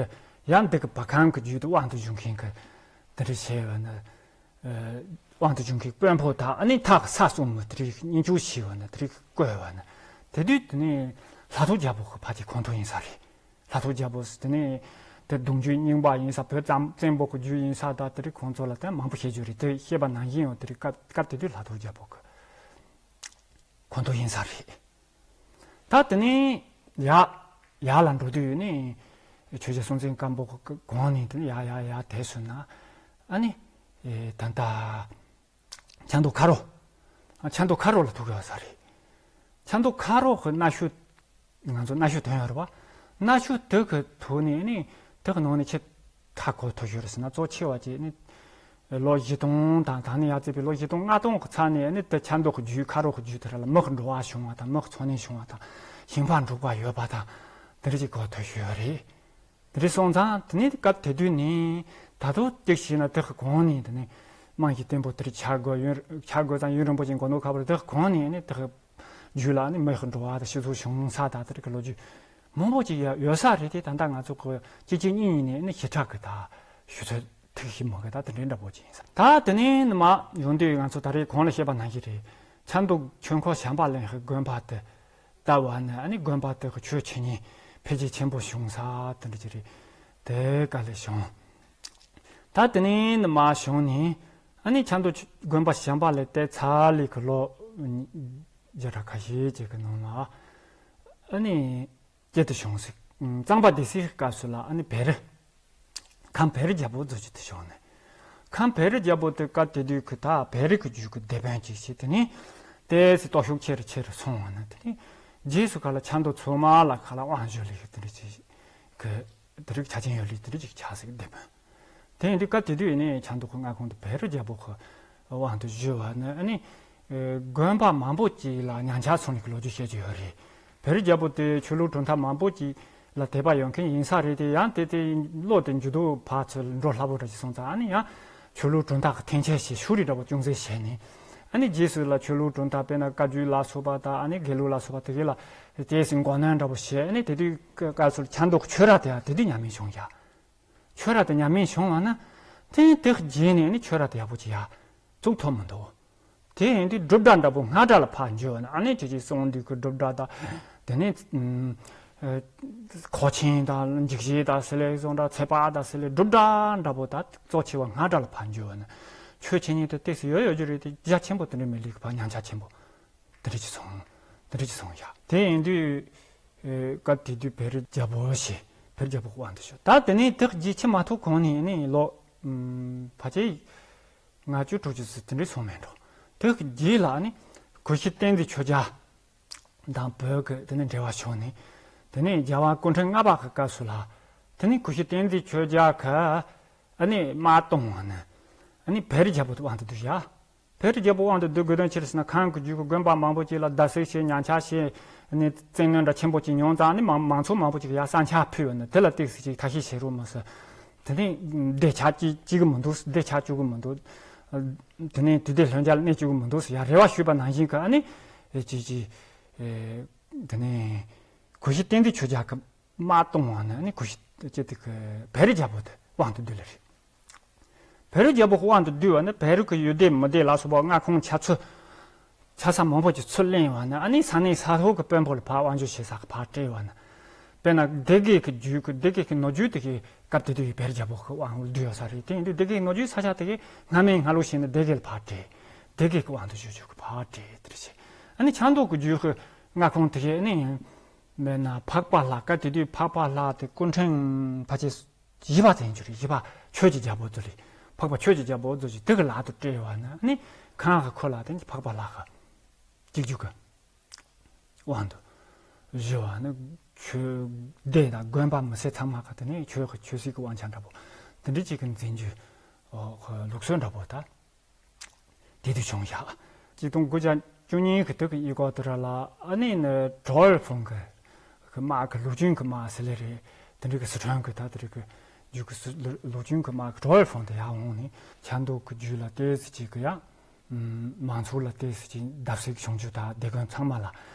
ཡང་འདི་གི་བ་ཁམས་ཀྱི་རྒྱུད་དུ་དབང་དུ་བསྒྱུར་མཁན་གྱི་དེ་འདྲ་བྱས་པ་ནི། ཨེ་དབང་དུ་བསྒྱུར་མཁན་དཔོན་པོ་དང་ཨ་ནི་ཐག་ས་གསུམ་མི་དེ་རིགས་གཉེན་སྐྱོང་བྱས་པ་ནི། དེ་རིགས་བསྐོས་པ་ནི། དེ་དུས་དེ་ནི་ལྷ་ཐོ་རྒྱལ་པོ་གི་ཕ་གི་ཁོངས་གཏོགས་ཡིན་ས་རེད། ལྷ་ཐོ་རྒྱལ་པོ་ཟེར་དེ་ནས་དེ་གདུང་རྒྱུད་རྙིང་པ་ཡིན་ས། བོད་ཙམ་བཙན་པོ་གི་རྒྱུད་ཡིན་ས་དང་དེ་རིགས་ཁོང་ཚོ་ལ་དེ་མང་པོ་བཤད་རྒྱུ་རེད། དེ་བཤད་པ་ནང་བཞིན་ཡང་དེ་རིགས་སྐབས་སྐབས་དེ་དུས་ལྷ་ཐོ་རྒྱལ་པོ་གི་ཁོངས་གཏོགས་ཡིན་ས་རེད། ད་དེ་ནས་ཡར་ཡར་ལ་འགྲོ་དུས་ནས་ ཆོས་རྒྱལ་སྲོང་བཙན་སྒམ་པོ་གི་གོང་ནས་དེ་ནས་ཡར་ཡར་ཡར་དེད་སོང་ན། ཨ་ནི་ཨེ་ད་ལྟ་ཆབ་མདོ་ཁ་རོ། ཨ། ཆབ་མདོ་ཁ་རོ་ལ་ཐུག་ཡོད་ས་རེད། ཆབ་མདོ་ཁ་རོ་གི་གནའ་ཤུལ། ང་ཚོ་གནའ་ཤུལ་ཐོན་ཡོད་རེད་བ། གནའ་ཤུལ་དེ་གི་ཐོག་ནས་ནི་དེ་གི་ནང་ནས་ཆེས་མཐའ་འཁོར་ཐུབ་ཤོས་རེད་ཟེར་ན། གཙོ་ཆེ་བ་ཅིག་ནི་ལོ་བཞི་སྟོང་དང་། ད་ནི་ཡར་བརྩིས་པའི་ལོ་བཞི་སྟོང་ལྔ་སྟོང་གི་ཚར་ནས་ནི་དེ་ཆབ་མདོ་གི་རྒྱུད། ཁ་རོ་གི་རྒྱུད་དེ་ར་ལ་མི་གི་འགྲོ་བ་བྱུང་བ་དང་། མི་གི་འཚོ་གནས་བྱུང་བ་དང་། ཞིང་པ་འབྲོག་པ་ཡོད་པ་དང་། དེ་འདྲ་ཅིག་གོ་ཐུབ་ཤོས་རེད། དེ་འདྲ་སོང་ཙང་དེ་ནས་སྐབས་དེ་དུས་ནས་ད་དུང་ཏིག་ཞིག་ན་དེ་གི་གོང་ནས་དེ་ནས་རྨང་གཞི་བརྟན་པོ་དེ་འདྲ་ཆགས་དགོས། ཡུན་ཆགས་དགོས་ཙང་ཡུན་རིང་པོ་ཅིག་འགོར་འདུག་ཁ་པར་དེ་གི་གོང་ནས་ནི་དེ་གི་རྒྱུད་ལ་ནི་མི་གི་འགྲོ་བ་དང་། སྤྱི་ཚོགས་བྱུང་ས་དང་། དེ་འདྲ་གི་ལོ་རྒྱུས་མང་པོ་ཅིག་ཡ་ཡོད་ས་རེད་དེ། ད་ལྟ་ང་ཚོ་གི་གཅིག་གཅིག་གཉིས་གཉིས་ནས་ནི་ཞེ་དྲག་གི་ད་ཞུ་ཚོད་ཐིག་ཞིག་མ་གི་ད་དེ་འདྲའི་འདྲ་པོ་ཅིག་ཡིན་ས། ད་དེ་ནས་ནི་མར་ཡོང་དུས་ང་ཚོ་ད་རེས་གོང་ལ་བཤད་པ་ནང་བཞིན་རེད། ཆབ་མདོ་ཆོས་འཁོར་བྱམས་པ་གླིང་གི་དགོན་པ་དེ་ལྟ་བ་ནི། ཨ་ནི་དགོན་པ་དེ་གི་ཆོས་འཆད་ཉན་འཕེལ་རྒྱས་ཆེན་པོ་བྱུང་ས་དེ་འདྲ་ཅིག་རེད། དེ་ག་ལེར་བྱུང་། ད་དེ་ནས་ནི་མར་བྱུང་ནས། ཨ་ནི་ཆབ་མདོ་དགོན་པ་བྱམས་པ་གླིང་དེ་ཚར་ལས་གི་ལོ་བརྒྱ་ཕྲག་ཁ་ཤས་ཅིག་གི་ནང་ལ་ཨ་ནི་སྐྱིད་དུ་བྱུང་ཟིག། གཙང་པ་སྡེ་སྲིད་སྐབས་སུ་ལ་ཨ་ནི་བེ་རི། ཁམས་བེ་རི་རྒྱལ་པོ་རྫོགས་ཀྱི་དུ་བྱུང་ནས། ཁམས་བེ་རི་རྒྱལ་པོ་དེ་སྐབས་དེ་དུས་ཀྱི་ད་བེ་རི་གི་རྒྱུད་ཀྱི་སྡེ་དཔོན་ཅིག་བྱས། དེ་ནས་དེ་སྲིད་སྟོབས་ཤུགས་ཆེ་རུ་ཆེ་རུ་སོང་བ་ན། དེ་ནས་རྗེས་སུ་ག་ལ་ཆབ་མདོ་ཚོ་མ་ལ་ག་ལ་དབང་བསྒྱུར་ལས་དེ་འདྲ་ཅིག་གི་དེ་རིགས་ཆ་རྐྱེན་ཡོད་ལས་དེ་འདྲ་ཅིག་ཆགས་ཟིག། སྡེ་དཔོན། དེ་ཡིན་དུས་སྐབས་དེ་དུས་ནས་ཆབ་མདོ་གི་མངའ་ཁོངས་དེ་བེ་རི་རྒྱལ་པོ་གི་དབང་དུ་བསྒྱུར་བ་ནི། ཨ་ནི་དགོན་པ་མང་པོ་ཅིག་ལ་ཉམས་ཆག་སོང་ནས་གི་ལོ་རྒྱུས་བཤད་ཀྱི་ཡོད་རེད། བེ་རི་རྒྱལ་པོ་དེ་ཆོས་ལུགས་གྲུབ་མཐའ་མང་པོ་ཅིག་ལ་དད་པ་ཡོད་མཁན་ཡིན་ས་རེད་དེ། ཡང་དེ་དེ་བློ་དེ་འགྱུར་ལྡོག་ཕར་ཚུར་འགྲོ་སླ་པོ་འདྲ་ཅིག་སོང་ཙང་། ཨ་ནི་ཡང་ཆོས་ལུགས་གྲུབ་མཐའ་གི་འཐེན་འཁྱེར་བྱས། ཕྱོགས་རིས་འདྲ་པོ་ཅུང་ཟད་བྱས་ནས། ཨ་ནི་རྗེས་སུ་ལ་ཆོས་ལུགས་གྲུབ་མཐའ་དཔེར་ན་བཀའ་བརྒྱུད་ལ་སོགས་པ་དང་། ཨ་ནི་དགེ་ལུགས་ལ་སོགས་པ་དེ་གའི་ལ་དེ་སྲིད་མགོ་གནོན་འདྲ་པོ་བྱས། ཨ་ནི་དེ་དུས་སྐབས་སུ་ཆབ་མདོ་གི་ཆོས་ར་དེ་ཡང་དེ་དུས་ཉམས་དམས་བྱུང་ཡ། ཆོས་ར་དེ་ཉམས་དམས་བྱུང་བ་ན། དེ་དེ་རྗེས་ནས་ནི་ཆོས་ར་དེ་ཡག་པོ་ཅིག་ཡ་བཙུགས་ཐུབ་མི་འདུག། དེ་ཡིན་དུས་སྒྲུབ་གྲྭ་འདྲ་པོ་སྔགས་གྲྭ་ལ་ཕར་འགྱུར་བ་ན། ཨ་ནི་ཅི་ཅི་གསུང་འདུས་ཀྱི་སྒྲུབ་གྲྭ་དང་། དེ་ནས་ཨ་ཁོག་ཆེན་དང་འཇིགས་བྱེད་དང་ཟེར་ལེ་སོགས་འདྲ། ཚེ་དཔག་དང་ཟེར་ལེ། སྒྲུབ་གྲྭ་འདྲ་པོ་ད་གཙོ་ཆེ་བ་སྔགས་གྲྭ་ལ་ཕར་འགྱུར་བ་ན། ཆོས་འཆད་ཉན་དེ་ཏོག་ཙམ་ཡོད་ཡོད་རྒྱུ་རེད་དེ། རྒྱ་ཆེན་པོ་དེ་འདྲ་མེད་ལས་ཀྱི་ཕར་ཉམས་ཆག་ཆེན་པོ་དེ་འདྲ་ཅིག་སོང་། དེ་འདྲ་ཅིག་སོང་ཡ། དེ་ཡིན་དུས་ཨེ་སྐབས་དེ་དུས་བེ་རི་རྒྱལ་པོ་ཞེས། བེ་རི་རྒྱལ་པོ་དབང་དུ་བྱུང་། ད་དེ་ནས་དེ་རྗེས་ཕྱི་མ་ཐུག་གོང་ནས་ནི་ལོ་ཨམ་ཕལ་ཆེར་ལྔ་བཅུ་དྲུག་ཅུ་ཙམ་དེ་འདྲ་སོང་མེད་འགྲོ། དེ་རྗེས་ལ་ནི་གུ་ཤྲི་བསྟན་འཛིན་ཆོས་རྒྱལ་དང་བོད་ཀྱི་དེ་ནས་འབྲེལ་བ་བྱུང་ནས། དེ་ནས་རྒྱལ་དབང་སྐུ་ཕྲེང་ལྔ་པ་གི་སྐབས་སུ་ལ་དེ་ནས་གུ་ཤྲི་བསྟན་འཛིན་ཆོས་རྒྱལ་གྱིས་ཨ་ནི་དམག་གཏོང་བ་ནི། ཨ་ནི་བེ་རི་རྒྱལ་པོ་དེ་དབང་དུ་བསྡུས་ཡ། བེ་རི་རྒྱལ་པོ་དབང་དུ་བསྡུ་དགོས་དོན་ཅི་རེད་ཟེར་ན། ཁམས་ཀྱི་རྒྱུད་ཀྱི་དགོན་པ་མང་པོ་ཅིག་ལ་བརྡབ་གསིག་བྱས། ཉམས་ཆག་བྱས། ནས་བཙན་གནོན་འདྲ་ཆེན་པོ་ཅིག་མྱོང་ཙང་། ནི་མང་མང་ཚོགས་མང་པོ་ཅིག་ཡར་ས་ཆ་ཕུད་ཡོད་ནི། དེ་ལ་ཏོག་ཙམ་ཅིག་ཐབས་ཤེས་བྱེད་རོགས་མ་ཟེར། དེ་ནས་བདེ་ཆགས་ཅིག་བཅུག་གི་མི་འདུག། བདེ་ཆགས་བཅུག་གི་མི་འདུག། དེ་ནས་དུས་བདེ་ལྷོད་འཇགས་ལ་གནས་བཅུག་གི་མི་འདུག་ཟེར་ཡར་རེ་བ་ཞུས་པ་ནང་བཞིན་གྱི། ཨ་ནི་ཅིག་ཅིག་དེ་ནས་གུ་ཤྲི་བསྟན་འཛིན་ཆོས་རྒྱལ་གྱིས་དམག་གཏོང་བ་ནི། ཨ་ནི་གུ་ཤྲི་ཅི་དེ་གི་བེ་རི་རྒྱལ་པོ་དེ་དབང་དུ་བསྡུས་ལེ་རེད། བེ་རི་རྒྱལ་པོ་དབང་དུ་བསྡུས་པ་ནི་བེ་རི་གི་ཡུལ་སྡེ་མི་སྡེ་ལ་སོགས་པ་མངའ་ཁོངས་ཆ་ཚུལ་ཆ་ས་མང་པོ་ཅིག་ཚུར་ལེན་བ་ནི། ཨ་ནི་ས་གནས་ས་ཐོག་གི་དཔོན་པོ་ལ་ཕར་དབང་སྒྱུར་བྱེད་ས་གི་ཕར་སྤྲད་བ་ནི། དཔེར་ན་སྡེ་དགེ་གི་རྒྱུད་ཀྱི་སྡེ་དགེ་གི་ནོར་རྒྱུན་དེ་གའི་སྐབས་དེ་དུས་བེ་རི་རྒྱལ་པོ་གི་དབང་ལ་བསྡུས་ཡོད་ས་རེད། དེ་ཡིན་དུས་སྡེ་དགེ་གི་ནོར་རྒྱུན་ས་ཆ་དེ་གའི་སྔ་མའི་སྔ་ལོ་བྱས་ནས་སྡེ་དགེ་ལ་ཕར་སྤྲད། སྡེ་དགེ་གི་དབང་དུ་བསྡུ་རྒྱུ་གི་ཕར་སྤྲད་དེ་རེད་བྱས། ཨ་ནི་ཆབ་མདོ་གི་རྒྱུད་ཀྱི་མངའ་ཁོངས་དེ་གའི་ནི། དཔེར་ན་འཕགས་པ་ལྷ། སྐབས་དེ་དུས་འཕགས་པ་ལྷ་དེ་སྐུ་ཕྲེང་ཕལ་ཆེར་བཞི་པ་ཙམ་ཡིན་རྒྱུ་རེད། བཞི་པ་ཆོས་ཀྱི་རྒྱལ་པོ་རྫོགས་ལས། འཕགས་པ་ཆོས་ཀྱི་རྒྱལ་པོ་རྫོགས་ཀྱི་དེ་གི་ལག་ཏུ་སྤྲད་པ་ནི། ཨ་ནི་ཁམས་ཀྱི་ཁོ་ལ་དེ་འཕགས་པ་ལྷ་གིས་གཅིག་གྱུར་གྱི་དབང་དུ་བཞུགས་པ་ནི། ཆོས་སྡེ་དང་དགོན་པ་མི་སེར་ཚང་མ་གིས་དེ་ནས་ཆོས་ཀྱི་ཆོས་སྲིད་ཀྱི་དབང་ཆ་འདྲ་པོ་དེ་འདྲ་ཅིག་གི་འཛིན་རྒྱུ། ཨོ། ལུགས་སྲོལ་འདྲ་པོ་ད། དེ་དུས་བྱུང་ཡ། གཅིག་སྟོང་དགུ་བརྒྱ་བཅུ་གཉིས་ཀྱི་དུས་ཀྱི་ཡི་གོ་དེ་ར་ལ། ཨ་ནི་ནི་ཀྲོའུ་ཧྥུང་གི་གི་དམག་གི་ལུགས་རྒྱུན་གྱི་དམག་ཟེར་ལེ་རེད། དེ་འདྲ་གི་སི་ཁྲོན་གྱི་ད་དེ་རིགས་ཀྱི་རྒྱུད་ཀྱི་སི་ལུགས་རྒྱུན་གྱི་དམག་གི་ཀྲོའུ་ཧྥུང་དེ་ཡར་འོང་ནས་ཆབ་མདོ་གི་རྒྱུད་ལ་ཏོག་ཙམ་ཅིག་གི་ཡ། ཨམ། མང་ཚོགས་ལ་ཏོག་ཙམ་ཅིག་བརྡབ་གསིག་བྱུང་རྒྱུ་དང་། སྡེ་དགོན་ཚང་མ་ལ།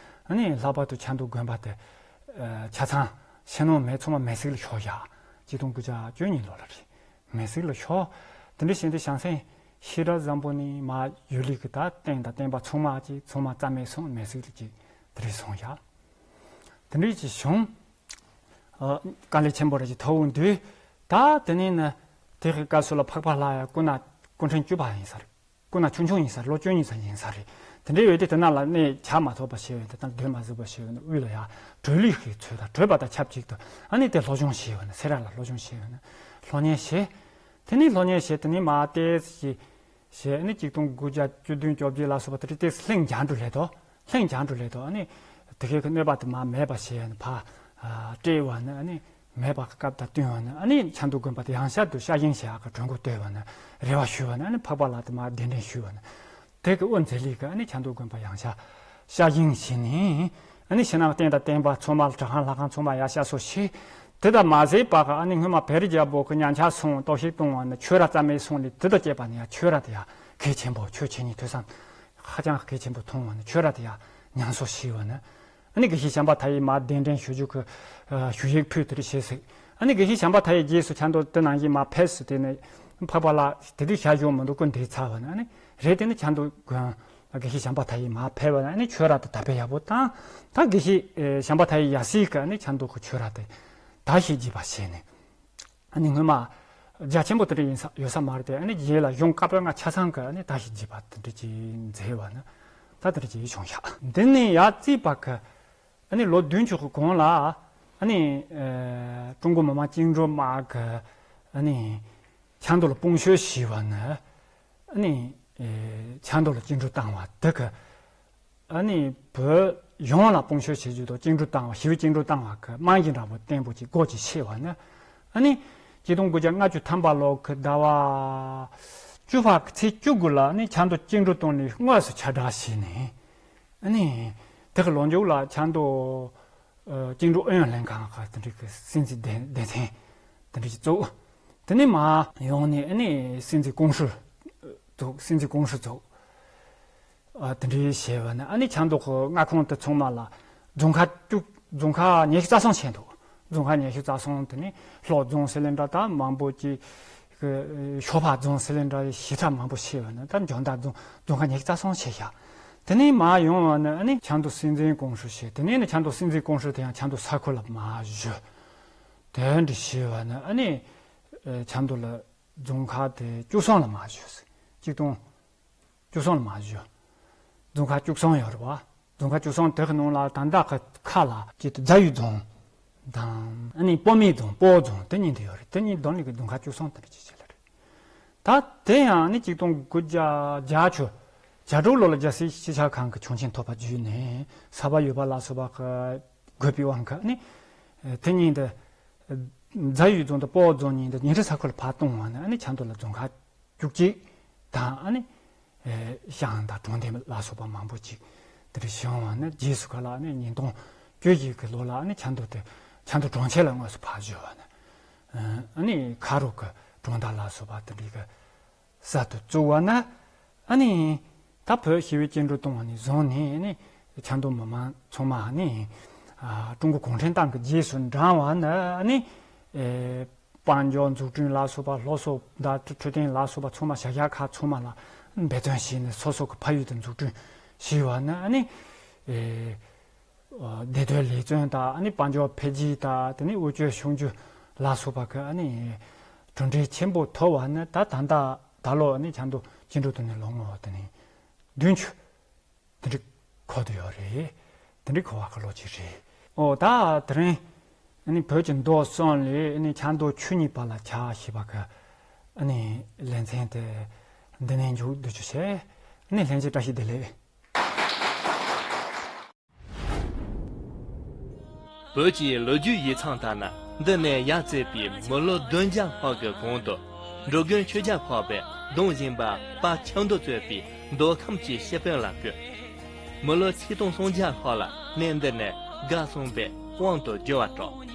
ཨ་ནི་ལྷག་པར་དུ་ཆབ་མདོ་དགོན་པ་དེ་ཨ་ཆ་ཚང་ཕྱི་ནང་མེད་ཚང་མ་མེ་བསྲེགས་ལ་ཤོར་ཡ། གཅིག་སྟོང་དགུ་བརྒྱ་བཅུ་གཉིས་ལོ་ལ་རེད། མེ་བསྲེགས་ལ་ཤོར། དེ་འདྲ་བྱས་ཏེ་བྱང་སེམས་ཤེས་རབ་བཟང་པོ་ནས་མར་ཡུལ་ལུགས་ཀྱི་ད་རྟེན་དང་བརྟེན་པ་ཚང་མ་ཅིག་ཚང་མ་རྩ་མེད་སོང་། མེ་བསྲེགས་ལ་ཅིག་དེ་འདྲ་སོང་ཡ། དེ་འདྲ་ཅིག་བྱུང་། ཨ། དཀའ་ལས་ཆེན་པོ་རེ་ཅིག་ཐོབ་འོང་དུས། ད་དེ་ནས་ནི་དེ་གི་སྐབས་སུ་ལ་འཕགས་པ་ལྷ་ཡ་སྐུ་ན་སྐུ་ཕྲེང་བཅུ་པ་ཡིན་ས་རེད། སྐུ་ན་ཆུང་ཆུང་ཡིན་ས་རེད། ལོ་བཅུ་གཉིས་ཙམ་ཡིན་ས་རེད། དེ་འདྲའི་འོས་དེ་དེ་ནང་ལ་ནི་ཇ་མ་ཐོགས་པ་ཞེས་འོས་དེ་དང་སྡོད་མ་བཟོད་པ་ཞེས་འོས་ནི་དབུས་ལ་ཡ་བྲོས་ལུས་ཤིག་ཚོས་དང་བྲོས་པ་དང་ཆབས་ཅིག་ཏུ་ཨ་ནི་དེ་སློབ་སྦྱོང་ཞེས་འོས་ནི་སེ་ར་ལ་སློབ་སྦྱོང་ཞེས་འོས་ནི་སློབ་གཉེར་བྱས། དེ་ནི་སློབ་གཉེར་བྱས་དེ་ནི་མ་ཏེ་ཞེས་ཞེས་ནི་གཅིག་སྟོང་དགུ་བརྒྱ་བཅུ་བདུན་བཅོ་བརྒྱད་ལ་སོགས་པ་དེ་རིགས་ཏེ་ལྷིང་འཇགས་འགྲོ་ལེ་དོ། ལྷིང་འཇགས་འགྲོ་ལེ་དོ། ཨ་ནི་དེ་གའི་གི་གནོད་པ་དེ་མ་མེད་པ་ཞེས་ནི་ཕ་སྤྲད་བ་ནི་ཨ་ནི་མེད་པ་གི་སྐབས་དང་བསྟུན་བ་ནི་ཨ་ནི་ཆབ་མདོ་དགོན་པ་དེ་ཡང་བསྐྱར་དུ་ཤ་ཞེན་བྱེད་ཡག་གི་གྲོས་འགོ་བཏོན་བ་ནི་རེ་བ་ཞུས་བ་ནི་ཨ་ནི་འཕགས་པ་ལགས་དེ་མ་གདན་འདྲེན་ཞུས་བ་ནི། དེ་གི་དབུ་མཛད་ལས་ཀྱི་ཨ་ནི་ཆབ་མདོ་དགོན་པ་ཡང་བསྐྱར་ཤ་ཞེན་བྱས་ནས་ཨ་ནི་ཕྱི་ནང་རྟེན་དང་བརྟེན་པ་ཚང་མ་གྲྭ་ཁང་ལྷ་ཁང་ཚང་མ་ཡར་བཤགས་གསོ་བྱས། དེ་དང་མ་ཟད་པ་གི་ཨ་ནི་སྔོན་མ་བེ་རི་རྒྱལ་པོ་གི་ཉམས་ཆག་སོང་གཏོར་བཤིག་བཏང་བ་ནི་ཆོས་ར་རྩ་མེད་སོང་ནས་དེ་དང་བཅས་པ་ནི་ཡང་ཆོས་ར་དེ་ཡང་གལ་ཆེན་པོ་ཆོས་བྱེད་ནི་ཐོས་བསམ་ཧ་ཅང་གལ་ཆེན་པོ་མཐོང་བ་ནི་ཆོས་ར་དེ་ཡང་ཉམས་གསོ་བྱས་བ་ནི། ཨ་ནི་དགེ་བཤེས་བྱམས་པ་མཐའ་ཡས་མར་གདན་འདྲེན་ཞུ་རྒྱུ་གི་ཞུ་ཡིག་ཕུལ་དེ་རེད་བྱས་ཟིག་ཨ་ནི་དགེ་བཤེས་བྱམས་པ་མཐའ་ཡས་རྗེས་སུ་ཆབ་མདོ་དེ་ནང་བཞིན་མར་ཕེབས་སུ་དེ་ནི་འཕགས་པ་ལགས་དེ་དུས་ཞལ་བཞུགས་མི་འདུག་སྐུ་འདས་ཚར་བ་ནི་ཨ་ནི་རེད། དེ་ནི་ཆབ་མདོ་དགོན་དགེ་བཤེས་བྱམས་པ་མཐའ་ཡས་མར་ཕེབས་པ་ནི་ཨ་ནི་ཆོས་ར་དེ་དར་སྤེལ་ཡག་པོ་བཏང་། ད་དགེ་བཤེས་བྱམས་པ་མཐའ་ཡས་ཡར་སོང་གི་ཨ་ནི་ཆབ་མདོ་གི་ཆོས་ར་དེ་དར་ཞིང་རྒྱས་པ་བྱས་ནས། ཨ་ནི་སྔོན་མ་རྒྱ་ཆེན་པོ་དེ་འདྲ་ཡིན་ས་ཡོད་ས་མ་རེད་དེ་ཨ་ནི་རྗེས་ལ་གཞུང་བཀའ་པོད་ལྔ་ཆ་ཚང་གི་ཨ་ནི་དར་ཞིང་རྒྱས་པ་དེ་འདྲ་ཅིག་མཛད་བ་ནི་ད་དེ་འདྲ་ཅིག་བྱུང་ཤག་འདི་ནས་ཡར་བརྩིས་པ་གི་ཨ་ནི་ལོ་བདུན་ཅུ་གི་གོང་ལ་ཨ་ནི་ཀྲུང་གོ་མི་དམངས་བཅིངས་འགྲོལ་དམག་གི་ཨ་ནི་ཆབ་མདོ་ལ་དཔུང་ཤོག་ཞུས་པ་ནི་ཨ་ནི་ཆབ་མདོ་ལ་བཅིངས་འགྲོལ་བཏང་བ་དེ་གི་ཨ་ནི་བོད་ཡོངས་ལ་དཔུང་ཤོག་བྱེད་རྒྱུ་དང་བཅིངས་འགྲོལ་བཏང་བ་ཞི་བའི་བཅིངས་འགྲོལ་བཏང་བ་གི་རྨང་གཞི་འདྲ་པོ་བརྟན་པོ་ཅིག་སྒོ་ཅིག་ཕྱེ་བ་ནི། ཨ་ནི་ཆིག་སྟོང་དགུ་བརྒྱ་ལྔ་བཅུ་ཐམ་པ་ལོ་གི་ཟླ་བ་བཅུ་པ་གི་ཚེས་བཅུ་དགུ་ལ་ཨ་ནི་ཆབ་མདོ་བཅིངས་འགྲོལ་བཏང་ནས་དངོས་སུ་ཁྱབ་བསྒྲགས་བྱས་ནས། ཨ་ནི་དེ་གི་ལོ་མཇུག་ལ་ཆབ་མདོ་བཅིངས་འགྲོལ་ཨུ་ཡོན་ལྷན་ཁང་གི་དེ་འདྲའི་གི་སྲིད་འཛིན་སྡེ་སྡེ་ཚན་དེ་འདྲ་ཞིག་བཙུགས། དེ་ནས་མར་ཡོང་ནས་ཨ་ནི་སྲིད་འཛིན་ཀུང་ཧྲུའུ་བཙུགས། སྲིད་འཛིན་ཀུང་ཧྲུའུ་བཙུགས། ཨ་དེ་འདྲའི་བྱས་པ་ནི་ཨ་ནི་ཆབ་མདོ་གི་མངའ་ཁོངས་དེ་ཚང་མ་ལ་རྫོང་ཁག་བཅུ་རྫོང་ཁག་ཉི་ཤུ་རྩ་གསུམ་ཕྱིན་འདུག་རྫོང་ཁག་ཉི་ཤུ་རྩ་གསུམ་དེ་ནི་ལྷོ་རྫོང་ཟེར་ལེ་འདྲ་དང་མང་པོ་ཅིག་གི་ཤོ་ཕག་རྫོང་ཟེར་ལེ་འདྲ་ཞེ་དྲག་མང་པོ་ཕྱིན་པ་ནི་ད་འཇོ་མདའ་རྫོང་རྫོང་ཁག་ཉི་ཤུ་རྩ་གསུམ་ཕྱིན་ཤག་དེ་ནས་མར་ཡོང་བ་ནི་ཨ་ནི་ཆབ་མདོ་སྲིད་འཛིན་ཀུང་ཧྲུའུ་བྱས། དེ་ནས་ནི་ཆབ་མདོ་སྲིད་འཛིན་ཀུང་ཧྲུའུ་དེ་ཡང་ཆབ་མདོ་ས་ཁུལ་ལ་མར་བཞུགས། དེ་འདྲ་བྱས་པ་ནི་ཨ་ནི་ཆབ་མདོ་ལ་རྫོང་ཁག་དེ་བཅུ་གསུམ་ལ་མར་བཞུགས། ཆིག་སྟོང་བཅུ་གསུམ་ལ་མར་བཞུགས། རྫོང་ཁག་བཅུ་གསུམ་ཡོད་རེད་བ། རྫོང་ཁག་བཅུ་གསུམ་དེ་གི་ནང་ལ་ད་ལྟ་གི་ཁ་ལ་ཅིག་ཏུ་རྫ་ཡུལ་རྫོང་དང་ཨ་ནི་སྤོ་སྨད་རྫོང་སྤོ་བོ་རྫོང་དེ་གཉིས་དེ་ཡོད་རེད། དེ་གཉིས་བསྡོམས་ནས་གི་རྫོང་ཁག་བཅུ་གསུམ་དེ་འདྲ་ཅིག་བྱས་ལ་རེད། ད་དེ་ཡང་ནི་ཆིག་སྟོང་དགུ་བརྒྱ་བརྒྱད་ཅུ་གྱ་དྲུག་ལོ་ལ་རྒྱལ་སྲས་སྤྱི་ཁྱབ་ཁང་གི་ཆོག་མཆན་ཐོབ་པ་བརྒྱུད་ནས་ས་བབ་ཡོད་པ་ལ་སོགས་པ་གི་དགོས་པའི་དབང་གིས་ནི་དེ་གཉིས་དེ་རྫ་ཡུལ་རྫོང་དང་སྤོ་བོ་རྫོང་གཉིས་དེ་ཉིང་ཁྲི་ས་ཁུལ་ལ་ཕར་བཏང་བ་ནི་ཨ་ནི་ཆབ་མདོ་ལ་རྫོང་ཁག་བཅུ་གཅིག་དང་ཨ་ནི་ཨེ་ཤང་དང་གྲོང་སྡེ་ལ་སོགས་པ་མང་པོ་ཅིག་དེ་འདྲ་བྱུང་བ་ནི་རྗེས་སུ་ག་ལ་ཨ་ནི་ཉིས་སྟོང་བཅུ་བཞི་གི་ལོ་ལ་ཨ་ནི་ཆབ་མདོ་དེ་ཆབ་མདོ་གྲོང་ཁྱེར་ལ་དངོས་སུ་ཕར་བཞུགས་པ་ནི་ཨ་ནི་ཁ་རོག་གི་གྲོང་རྡལ་ལ་སོགས་པ་དེ་འདྲའི་གི་གསར་དུ་བཙུགས་པ་ནི་ཨ་ནི་ད་བོད་ཞི་བའི་བཅིངས་འགྲོལ་བཏང་བ་ནས་བཟུང་ནས་ཨ་ནི་ཆབ་མདོ་མི་མང་ཚང་མ་ཨ་ནི་ཨ་ཀྲུང་གོ་གུང་ཁྲན་ཏང་གི་རྗེས་སུ་འབྲང་བ་ནི་ཨ་ནི་ཨེ། དཔལ་འབྱོར་འཛུགས་སྐྲུན་ལ་སོགས་པ་སློབ་གསོ་དང་འཕྲོད་བསྟེན་ལ་སོགས་པ་ཚང་མ་བྱ་གཞག་ཁག་ཚང་མ་ལ་འབད་བརྩོན་བྱས་ནས་སོ་སོ་གི་ཕ་ཡུལ་དུ་འཛུགས་སྐྲུན་བྱས་པ་ནི་ཨ་ནི་ཨེ་བདེ་སྡོད་ལེགས་བརྩོན་དང་ཨ་ནི་དཔལ་འབྱོར་འཕེལ་རྒྱས་དང་དེ་ནས་འོས་སྤྱོད་ཕྱུག་འགྱུར་ལ་སོགས་པ་གི་ཨ་ནི་གྲུབ་འབྲས་ཆེན་པོ་ཐོབ་པ་ནི་ད་ད་ལྟ་ད་ལོ་ཨ་ནི་ཆབ་མདོ་བཅིངས་འགྲོལ་བཏང་ནས་ལོ་ངོ་དེ་ནས་བདུན་ཅུ། དེ་འདྲ་འཁོར་དུ་ཡོད་རེད། དེ་འདྲ་འཁོར་བ་གི་ལོ་གཅིག་རེད། ཨོ་ད་དེ་རིང་ཨ་ནི་བོད་ཀྱི་མདོ་གསུམ་ལས་ཨ་ནི་ཆབ་མདོ་ཆོས་གཉིས་པ་ལ་ཆ་ཞེས་པ་གི་ཨ་ནི་ལེ་ཚན་དེ་འདི་ནས་མཇུག་བསྡུ་རྒྱུ་བྱས། ཨ་ནི་ལྷན་རྒྱས་བཀྲ་ཤིས་བདེ་ལེགས། བོད་ཀྱི་ལོ་རྒྱུས་ཡིག་ཚང་ལྟར་ན། འདི་ནས་ཡར་བརྩིས་པའི་མི་ལོ་བདུན་བརྒྱ་ལྷག་གི་གོང་དུ། འགྲོ་མགོན་ཆོས་རྒྱལ་འཕགས་པས་གདུང་བཞིན་པ་དཔལ་ཆབ་མདོ་གཙོས་པའི་མདོ་ཁམས་ཀྱི་སྤྱི་དཔོན་ལ་བསྐོས། མི་ལོ་ཆིག་སྟོང་སུམ་བརྒྱ་ལྷག་ལ་གནས་འདི་ནས་སྒར་གསུམ་པའི་དབང་དུ་བསྒྱུར་བ་གྲུབ།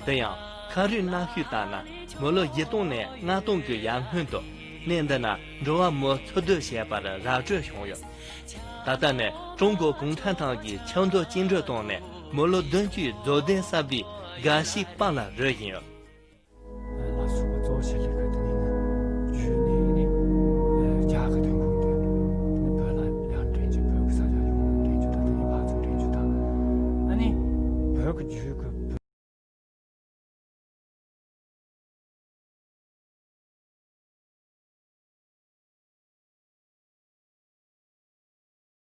དེ་ཡང་ཁ་རུས་གནའ་ཤུལ་ལྟར་ན། མི་ལོ་བཞི་སྟོང་ནས་ལྔ་སྟོང་གི་ཡར་སྔོན་དུ་གནས་འདི་ན་འགྲོ་བ་མི་འཚོ་སྡོད་བྱེད་པར་ར་སྤྲོད་བྱུང་ཡོད། ད་ལྟ་ནི་ཀྲུང་གོ་གུང་ཁྲན་ཏང་གིས་ཆབ་མདོ་བཅིངས་འགྲོལ་བཏང་ནས་མི་ལོ་བདུན་ཅུའི་རྫོགས་ལྡན་གསར་པའི་དགའ་ཞིག་པཱ་ལགས་རོལ་བཞིན་ཡོད།